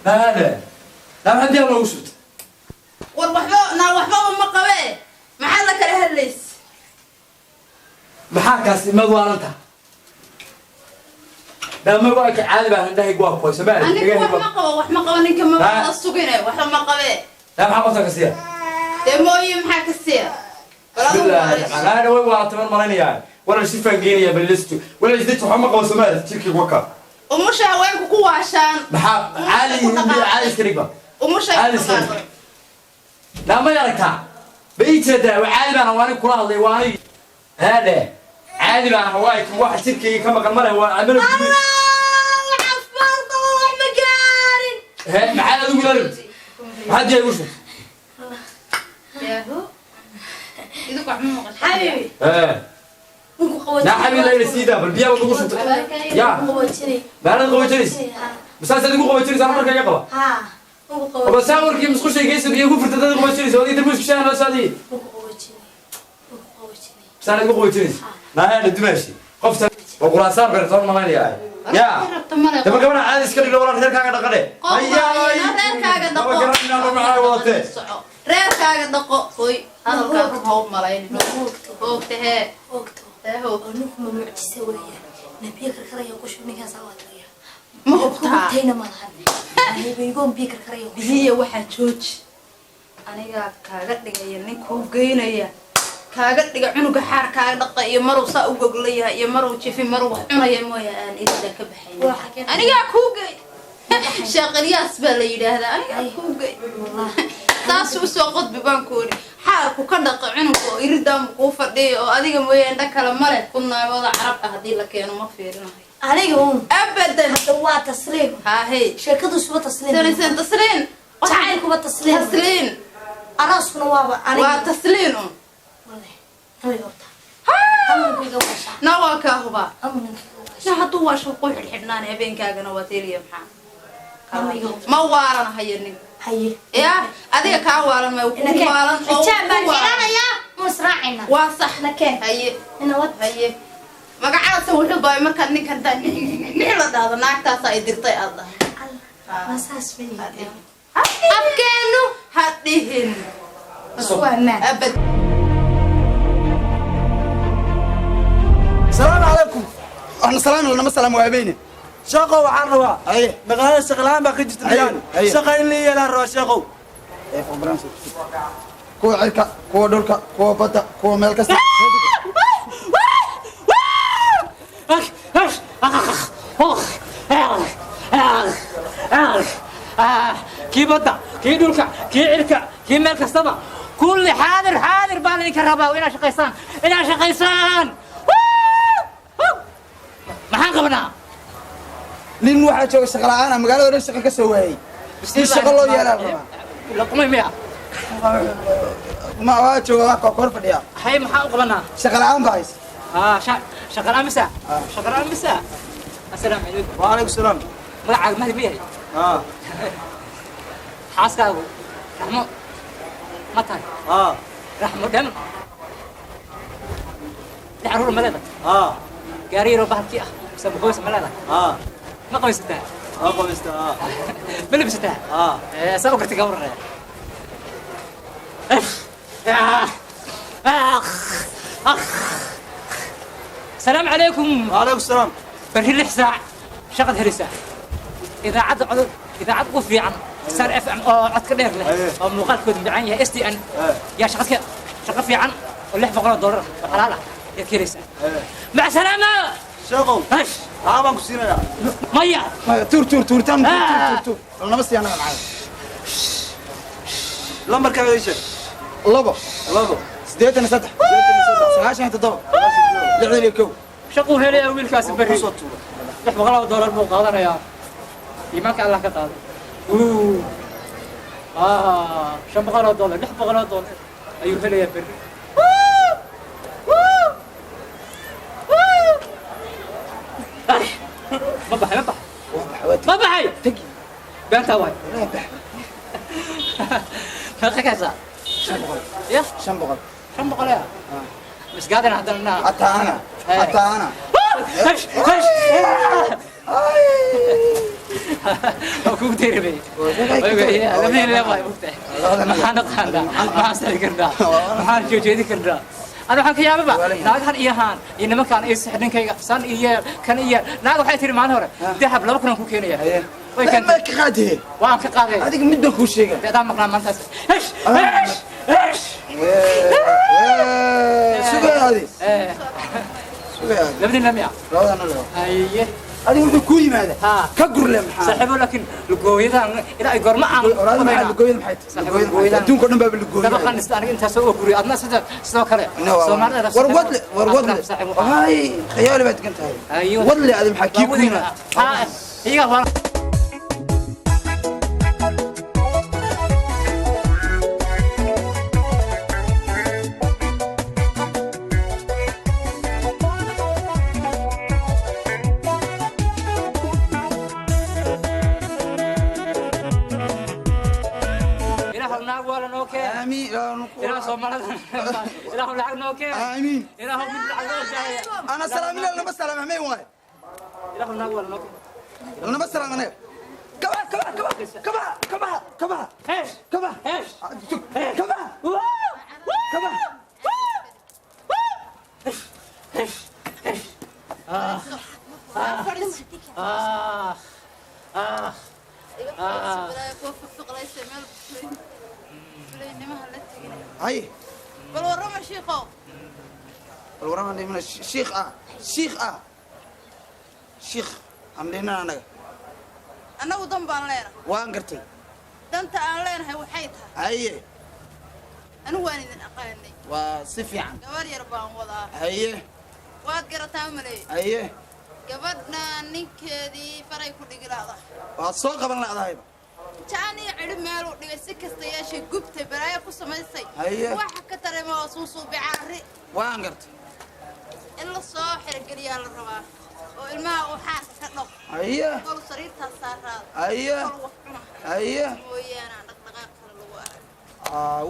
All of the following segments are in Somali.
Hada daa maxaa biyaha loogu shubtay? War waxba naa, waxbaba ma qabee, maxaad la kala hadlays? Maxaa kaasi mad waalanta daama waa ka caadi baa indhahaygu waa kuwa somaali. Aniga wax ma qabo, wax ma qabo. Ninka ma wada sugine, waxba ma qabee. Daa maxaa qofta ka siiya? Dee mooye, maxaa ka siiya? Bal adigu Bismillaahi waarayso. Raxmaan way waa taban malaynayaa wala shifaan geenayaa balisto wala isdaj waxba ma qabo somaali jirkii waka. Umusha haweenku ku waashaan. Maxaa caadi caadi iska dhigba. Umusha Caadi ku iska dhig. dhaqaaqdo. Daa may aragtaa ba ii jeedaa? Waa caadi baan, waa aniga kula hadlay, waa aniga haadhe, caadi baan hawaay, wax jirkayga ka maqan male, waa amana. Allah, caafimaad qabo, wax ma gaarin. He, maxaad adigu la rabtay? Maxaad biyaha igu shubtay? Yaahu, idinku wax ma maqasho. Xabiibi. Ee. Ninku qaboojinay. Naa xabiib layla siidaa, bal biyaha baad ugu shubtay ya. Ninku qaboojinay. Maanad qaboojinaysa? Masaasaad igu qaboojinaysa marka iga qaba? Ha, ninku qaboojinay. Aba saawarkii musqushay geysa biyo ku furtay dad qaboojinaysa odii tarmuuska shaaha noo saadii. Ninku qaboojinay, ninku qaboojinay. Masaanad igu qaboojinaysa naaheedha dumaashi qofta waa quraan saar beertoon malaynayaa ya. Rabta male. Daba gabadha caadi iska dhigno walaal, reerkaaga dhaqane. Reerkaaga dhaqo. Maxaa wadatee? Soco, reerkaaga dhaqo. Hoy, hadalkaa run ha u malaynin. Hoogta hee. Ogto. Hee, hoog. Oo ninku ma mucjise weeyaan? Nabiyo karkaraya ku shub, ninkaasaa waa tagaya. Ma hubtaa? Hubtayna ma lahan, haybaygoon biyo karkaraya ku shub. Biyiya waxaa jooji, anigaa kaaga dhigaya ninkuu geynaya, kaaga dhiga cunuga xaar kaaga dhaqa iyo maruu saa u goglayahay iyo maruu jifi, maruu wax cunaya mooya aan irida ka baxayn. Waa xagee? Anigaa kuu gey, Sheekh Ilyaas baa la yidhaahdaa, anigaa kuu gey. Wallah. Saas usoo qodbi baan ku idhi, xaarku ka dhaqa cunuga oo iridaanbu kuu fadhiya oo adiga mooye indha kale male ku naagooda carab ah haddii la keeno ma fiirinayo. Aniga uun. Abadan. Hadda waa tasliim. Haahey. Sheekadu suba tasliim. Tasliin, tasliin. Jacaylkuba tasliim. Tasliin. Arooskuna waaba aniga. Waa tasliin un. Wallahi aniga horta amunkayga waasha. Na waa kaa hubaa. Amunkayga waasha. Na hadduu waasho ku xidhxidhnaan habeenkaagana waa teeliya, maxaa Ama iga ma waalan hayo nin. Haye. Ya adiga kaa waalan ma ku waalan oo Xijaab baan ku waalan. xidhanayaa, ma israacayna. Waa sax. Nakeen. Haye. Ina wad. Haye, magacaasa wuxuu baay markaad ninkan taa la dhahdo, naagtaasa ay dirtay aad dhahay. Waa saas bani. Afkeenu ha dhihin. Waa maan. Abad. Salaamu calaykum. Waxna salaam lanama salaam waabeyne. Shaqo waxaan rabaa. Haye. Magaalada shaqa la'aan baa ka jirta. Haye, bilaan haye. Shaqa in la yeelaan rabaa, sheekow. Kuwa cirka, kuwa dhulka, kuwa badda, kuwa meel kasta. Kii badda, kii dhulka, kii cirka, kii meel kastaba, kulli xaadir xaadir baa laydinka rabaa inaad shaqaysaan, inaad shaqaysaan. Maxaan qabanaa? Nin waxaa jooga shaqa la'aan ah, magaalada dhan shaqa ka soo waayey, in shaqo loo yeelaa la rabaa. Laqumay miya? Ma waa jooga, waa kor fadhiya. Hay, maxaan u qabanaa? Shaqa la'aan baa haysa. Shaqa la'aan misa, shaqa la'aan misa. Assalaamu calaykum. Wacalaykum salaam. Magacaaga Mahdi ma yahay? Haa. Xaaskaagu Raxmo ma tahay? Haa. Raxmo dhan lix carruur ma leedahay? Haa. Gaari yaroo bahalkii ah mise maqoysa ma leedahay? Haa. Ma qabaysataa? Waa qabaysta, haa. Ma labisataa? Haa. Saa u gartay ka warraya. السلام عليكم. Wacalaykum salaam. Berri 6 saac shaqad helaysaa, idaacadda codod, idaacad ugu fiican Star FM oo codka dheer leh oo muuqaalkoodu fiican yahay STN yaa shaqadka, shaqo fiican oo $600 ah oo xalaal ah yaad ka helaysaa. Mac salaama. Sheekow. Hash. Lacag baan ku siinayaa. Maya. Maya, tuur tuur tuuritaan, tuur tuur tuur, lanama siiya anaga lacag. Lambarkaaga ii sheeg. 2 2 83 97 61. Shaquu helayaa wiilkaasi berri. Kusoo tuuro. $600 buu qaadanayaa, iimaanka Allah ka qaaday. $500, $600 ayuu helayaa berri. Ma baxay, ma baxay, ma baxay, tegi. Beentaa waay. Bax. Meeqa kaysaa? 500. Ya. 500. 500 ya misgaadana haddana naa. Xataa ana, xataa ana. Hash hash. Waa kugu deyrabay. Labadii leeb waay ogtahay. Maxaan naqaanaa? Maxaan sixi karnaa? Maxaan jeejeedi karnaa? Ana waxaan ka yaababa naagahan iyo haan iyo nimankaan iyo six ninkayga san iyo yeel kan iyo yeel. Naag waxay tiri maalin hore dahab 2000 ku keenaya. Way ma keentay. ka qaadee? Waan ka qaaday. Adiga middan kuu sheega. Adaan maqnaa maantaas. Hesh hesh hesh. Sugay adi, sugay adi. Labadii lamiya. Labadana leo. Haye. Adiga wuxuu kuu yimaada ka gurle maxaa? Saaxiibo, laakiin lugooyadan ilaa ay goorma aan Oraada maxaa lugooyada? Maxay tahay Saaxiibo, lugooyada? Maxay tahay? Adduunka o dhan baaba lugooyada. Dabaqan isla aniga intaas oo guriyo adna sida sidoo kale Soomaalida. War wadle, war wadle. Hay khiyaali baad degan tahay. Wadle adi, maxaa kii ku yimaada? Iyaga waa Ilaahu naag waa lanoo keen. Aamiin. Ilaahu Soomaalida, Ilaahu lacag noo keen. Aamiin. Ilaahu mid lacag noo daaya. Ana salaamina lama salaam hameen waay. Ilaahu naag waa lanoo keen. Lama salaam anaga. Kaba kaba kaba kaba kaba kaba. Hesh. Kaba. Hesh. Kaba kaba. Ah ah. Iga fadhiiso, balaayo kuwa fiqfiqlaysa meel fulaynimaha la tegin. Hay. Bal warrama, shiikow. Bal warama dhimana shiikh ah, shiikh ah, shiikh aan dhihnana anaga. Annagu dan baan leenahay. Waan gartay. Danta aan leenahay waxay tahay, haye, anigu waan idin aqaanay. Waa si fiican. Gabar yar baan wadaa. Haye. Waad garataa maleey? Haye. Gabadhna ninkeedii faray ku dhigi lahda. Waad soo qaban la'dahayba. Jaan iyo cidhi meeluu dhigay si kasta yeeshay, gubtay, balaayo ku samaysay. Haye. Waxa ka tarema waa suusuubicaari. Waan gartay. In la soo xerogeliyaa la rabaa oo ilmaha uu xaarka ka dhaq, haye, kol sariirtaa saaraada, haye, kol wax cuna haye mooyaane aan dhaqdhaqaaq kale lagu arag.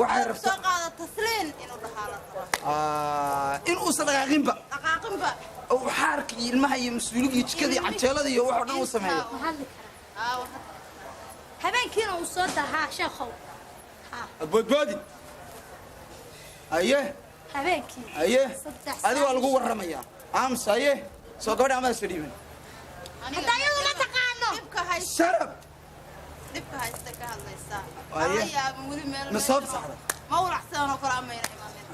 Waxay soo rabtaa qaada tasliin inuu dhahaa la rabaa. In uusan dhaqaaqinba. Dhaqaaqinba. Oo xaarka iyo ilmaha iyo mas-uuliga iyo jikada iyo canjeelada iyo wax oo dhan uu sameeyo. Ma hadli karaa? Aa, waxaad Habeenkiina uu soo dahaa, sheekhow. Boodboodi, haye. Habeenkii haye 3 Adi waa lagu warramayaa ams. Haye, soo gabadha amadaa soo dhiiban. Aniga Hadda iyadu ma taqaano. Dhibka haysta. Sharab. Dhibka haysta ka hadlaysaa. Haye. Ala yaabin weli meel Ma soo fasaxday? Ma ulacsan oo kale amayna imanin.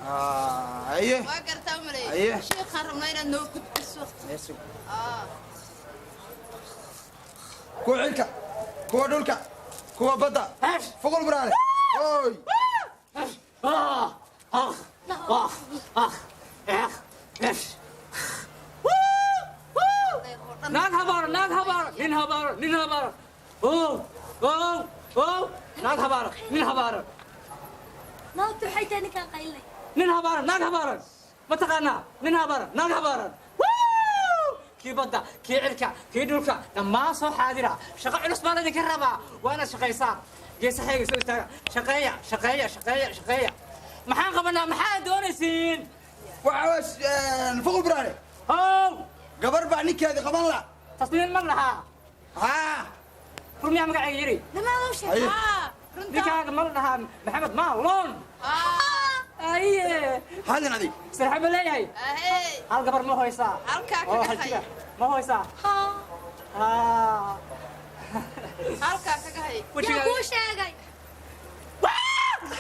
Haye. Waa gartaa maleey? Haye. Sheekhaan rabnaa inaad noo gudbiso. Kuwa cilka, kuwa dhulka, kuwa badda. Hesh. Fuqul buraale oy. Ah ah ah ah eh hesh. Naag habaaro, naag habaaro, nin habaaro, nin habaaro. Oh oh oh, naag habaaro, nin habaaro. Naagtu waxay tahay ninkaan qaylinay. Nin habaaran, naag habaaran, ma taqaanaa? Nin habaaran, naag habaaran. Kii badda, kii cirka, kii dhulka, dhammaan soo xaadira. Shaqo culus baa laydinka rabaa, waa inaad shaqaysaan. Geesaxayga soo istaaga, shaqeeya, shaqeeya, shaqeeya, shaqeeya. Maxaan qabanaa? Maxaa doonaysiin? Waxa fuqul buraale. How. Gabar baa ninkeedi qaban la. Tasliin ma lahaa? Haa. Rumiyaa magacayga yiri? Namaada u sheeg. Haye. Runta. Ninkaaga ma la dhahaa Maxamed Maaloon? Aye. Hadin adig. Sarxa ma leeyahay? Ahey. Hal gabar ma hoysaa? Halkaa oo kaga haljiga hay. Ma hoysaa? Haa. Haa. Halkaa kaga hay. Yaa Wejiga kuu sheegay?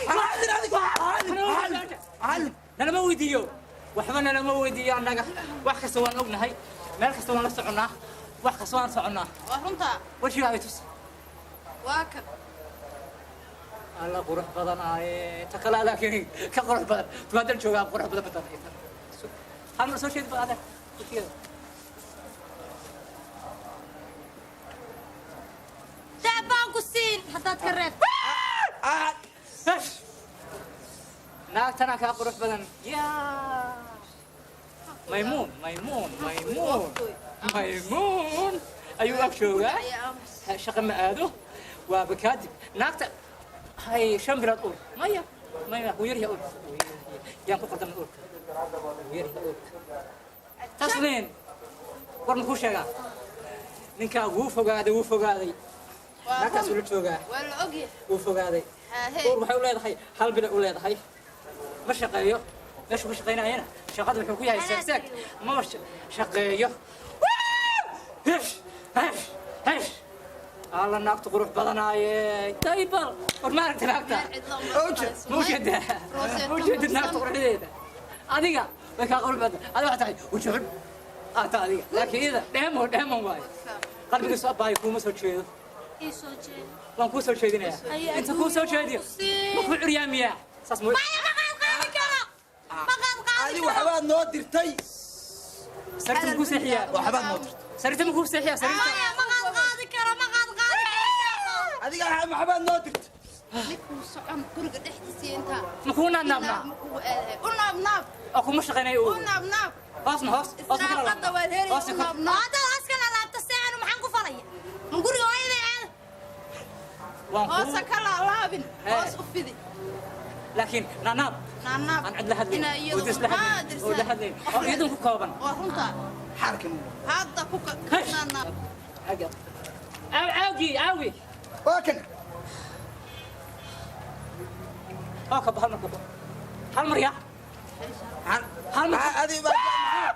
Hadin adig, hadin, hadin, hadin. Nalama weydiiyo waxba, nalama weydiiyo annaga. Wax kasta waan ognahay, meel kasta waan la soconnaa, wax kasta waan soconnaa. Waa runta. Wejigaaga tus. Waa kan. Alla qurux badan aaye. Ta kale laakiin ka qurux badan tumaadal joogaa, qurux badan badan. Hal mar soo sheedi ba adeer wejigeeda. Dahab baan ku siin haddaad ka reeb. Hesh! Naagtanaa kaa qurux badan. Yaa Maymuun, Maymuun, Maymuun, Maymuun ayuu ag joogaa. Ayaa aamus. Shaqa ma aado, waa bakaadib. Naagta hay 5 bilood uur. Maya, maya, wuu yaryahay uurka. Wuu yaryahay. Yaan ku qaldamay uurka? Wuu yaryahay uurka. Tasliin, war makuu sheegaa? Ninkaa wuu fogaaday, wuu fogaaday. Naagtaas ula joogaa. Waa la ogyahay. Wuu fogaaday. Haahee. Uur waxay u leedahay, hal bil u leedahay. Ma shaqeeyo, meeshuu ka shaqaynayana shaqada wuxuu ku yahay seegseeg, maba shaqeeyo. Hesh hesh hesh, alla naagtu qurux badanaaye. Daybal, war ma aragta naagta? Ma ujeedaa? Ma ujeedid naagta quruxdeeda? Adiga way kaa qurux badan. Adiga waxaa tahay waji xun aata adiga, laakiin iyada dheemo dheeman waayo. Qalbigiisu abbaayo kuuma soo jeedo. Ii soo jeedo. Waan kuu soo jeedinayaa. Inta kuu soo jeediyo ma kuu curyaamiyaa saas ma? Maya, ma qaad qaadi karo, ma qaad qaadi Adi karo. Waxbaad noo dirtay. Sariirta ma kuu seexiyaa? Waxbaad noo dirtay. Sariirta ma kuu seexiyaa sariirta? Maya, ma qaad qaadi karo, ma qaad qaadi karo sheekhow. Adiga waxbaad noo dirtay. Ninkuu socon guriga dhexdiisa intaa. Ma kuu naabnaabnaa? Ma kugu aadahay u naabnaab. Oo kuma shaqaynayo. U naabnaab. Hoosna hoos hoos ma kala. Israaqada waad heli. Hoos U kor. naabnaab. Oo haddaad hoos ka laalaabto seexanu, maxaan ku falaya? Ma guriga hooyaday aada? Waan Hoosa kuu ka laalaabin. Hee. Hoos u fidi. Laakiin naanaab. Naabnaab. Aan cid la hadlayn Inaa oo iyadu dis la hadlayn oo la hadlayn oo iyadun ku kooban. Waa runtaa. Xaarkan. Hadda ku Hesh. naabnaab. Xagga aaw, aawgii aawi. Waa kan. Oo kabo, hal mar kabo, hal mar yaa, hal mar. Adi baa.